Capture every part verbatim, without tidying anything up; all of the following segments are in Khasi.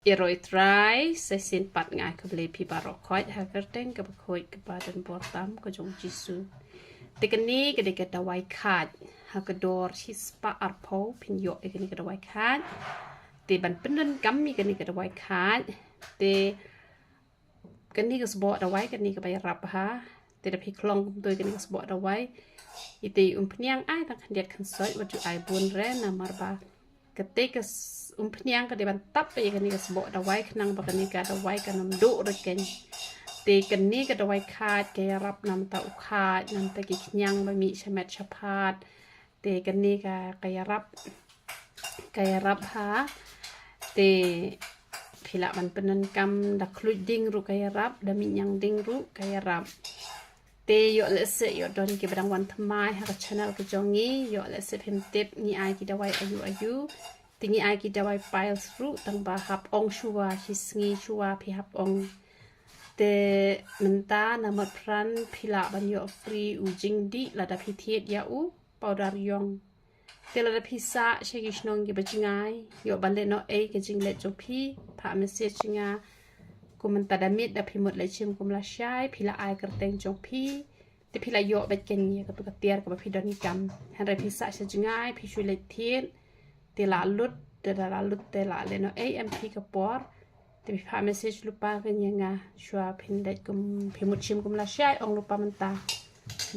Ïaroh ïa U Trai, sa shisien pat nga ai khublei ïa phi baroh khoit ha ka kyrteng kaba khuid kaba don bor tam ka jong U Jisu. Te kane ka dei ka dawai khaid ha ka dor shispah arphew phin ïoh ïa kane ka dawai khaid. Te ban pyndonkam ïa kane ka dawai khaid, te kane ka sboh dawai kane kaba ïarap ha. Te da phi khlong kumto ïa kane ka sboh dawai, ite i umphniang ai tang khyndiat khynsoit, wat ju ai bun re, namar ba kata ka s-, umphniang ka dei ban tap ïa kane ka sboh dawai khnang ba kane ka dawai kan ym duh rkeng. Te kane ka dawai khaid ka ïarap na bynta u khaid, na bynta ki khñiang ba mih shamet shaphad. Te kane ka, ka ïarap, ka ïarap ha. Te phi lah ban pyndonkam da khluit ding ruh ka ïarap, da miñiang ding ruh ka ïarap. Te ïoh lehse ïoh don kiba dang wan thymmai ha ka channel ka jong ngi, ïoh lehse phim tip ngi ai ki dawai aïu aïu. Te ngi ai ki dawai piles ruh, tang ba hap ong shuwa, shi sngi shuwa phi hap ong. Te mynta na Motphran phi lah ban ïoh free u jingdih lada phi thied ïa u powder ïong. Te lada phi sah sha ki shnong kiba jngai, ïoh ban leh noh ei ka jingleh jong phi, phah message ïa nga. Kum mynta da miet da phi mut leit shim kum lashai, phi la ai kyrteng jong phi. Te phi la ïoh beit kane ïa katu ka tiar kaba phi donkam. Hynrei phi sah sha jngai, phi shu leit thied. Te la lut, te la, la lut, te la leh noh ei em phi ka por. Te phi phah message lypa kane ïa nga, shuwa phin leit kum, phi mut shim kum lashai, ong lypa mynta.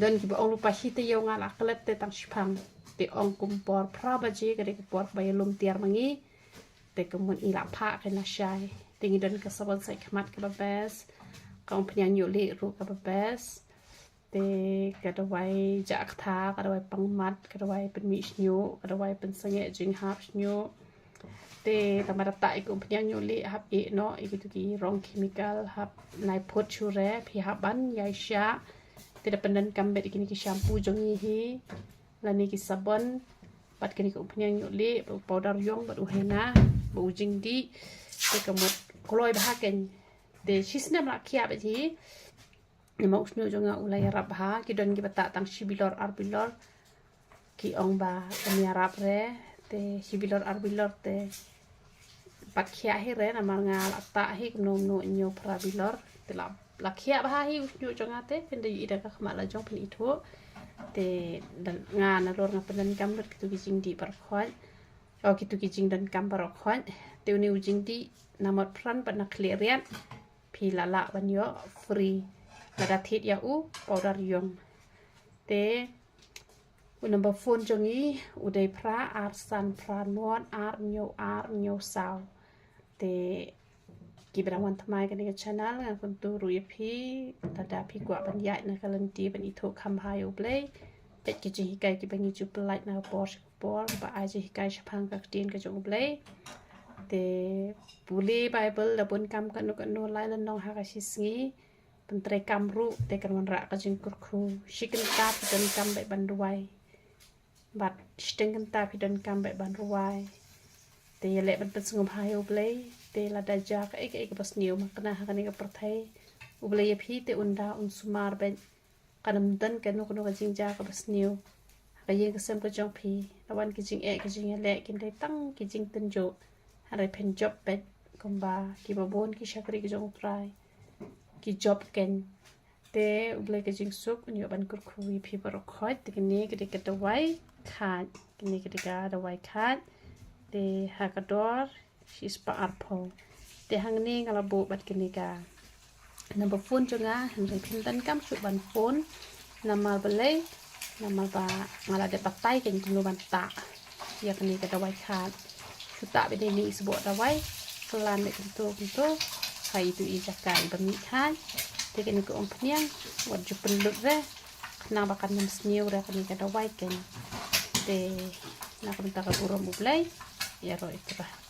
Don kiba ong lypa hi, te ïa nga la klet te tang shiphang. Te ong kum por phra baje ka dei ka por ba ïalum tiar ma ngi. Te ka mut ngi la phah kane lashai. Te ngi don ka sabon sait khmat kaba best. Ka umphniang ñiuhlieh ruh kaba best. Te ka dawai jah ktha, ka dawai pang mat, ka dawai pynmih shñiuh, ka dawai pynsangeh jinghap shñiuh. Te tang ba da tah ïa ka umphniang ñiuhlieh hap ïeh noh ïa kitu ki rong chemical, hap nai phut shuh re, phi hap ban ïaishah. Te da pyndonkam beit ïa kine ki shampoo jong ngi hi, lane ki sabon, bad kane ka umphniang ñiuhlieh, bad u powder ïong, bad u henna, bad u jingdih. Te ka mut kloi bha kane. Te shisnem la khiah beit hi. Namar u shñiuh jong nga u la ïarap bha, ki don kiba tah tang shi bilor ar bilor. Ki ong ba ym ïarap re, te shi bilor ar bilor te pat khiah hi re, namar nga la tah hi kumno kumno hynñiew phra bilor. Te la, la khiah bha hi u shñiuh jong nga te, phin da ïohi da ka khmat la jong phin ithuh. Te da nga nalor nga pyndonkam lut kitu ki jingdih baroh khoit. Oh, kitu ki jingdonkam baroh khoit. Te une u jingdih na Motphran bad na Khliehriat phi la lah ban ïoh free lada thied ïa u powder ïong. Te u number phone jong ngi u dei phra ar san phra nod ar hynñiew ar hynñiew saw. Te kiba dang wan thymmai kane ka channel, ngan kyntu ruh ïa phi, lada phi kwah ban ïaid na ka lynti ban ithuh kham bha ïa U Blei, peit ki jinghikai kiba ngi ju pyllait na ka por sha ka por, ba ai jinghikai shaphang ka ktien ka jong U Blei. Te pule Bible da bun kam kano kano lai lynnong ha ka shi sngi, pyntrei kam ruh, te kan wanrah ka jingkyrkhu. Shi kynta phi donkam beit ban duwai, bad shiteng kynta phi donkam beit ban rwai. Te ïaleh ban pynsngewbha ïa U Blei, te lada jia kaei kaei kaba sniew, ma kane ha kane ka pyrthei, U Blei ïa phi te un da un sumar beit. Kan ym don kano kano ka jingjia kaba sniew ha ka ïing ka sem ka jong phi. La wan ki jingeh ki jingïaleh, kin dei tang ki jingtynjuh. Hynrei phin jop beit kumba kiba bun ki shakri ki jong U Trai ki jop keiñ. Te U Blei ka jingsuk un ïoh ban kyrkhu ïa phi baroh khoit. Te kane ka dei ka dawai khaid, kane ka dei ka dawai khaid. Te ha ka dor shispah arphew. Te hangne nga la buh bad kane ka number phone jong nga, hynrei phin donkam shuh ban phone. Namar balei, namar ba nga la dep batai keiñ kumno ban tah ïa kane ka dawai khaid. Shu tah beit ïa kane i sboh dawai, khlad beit kumto kumto ha itu i jaka iba mih khaid. Te kane ka umphniang wat ju pynlut re, khnang ba kan ym sniew re kane ka dawai keiñ. Te na ka bynta ka burom U Blei, ïaroh ïa U Trai.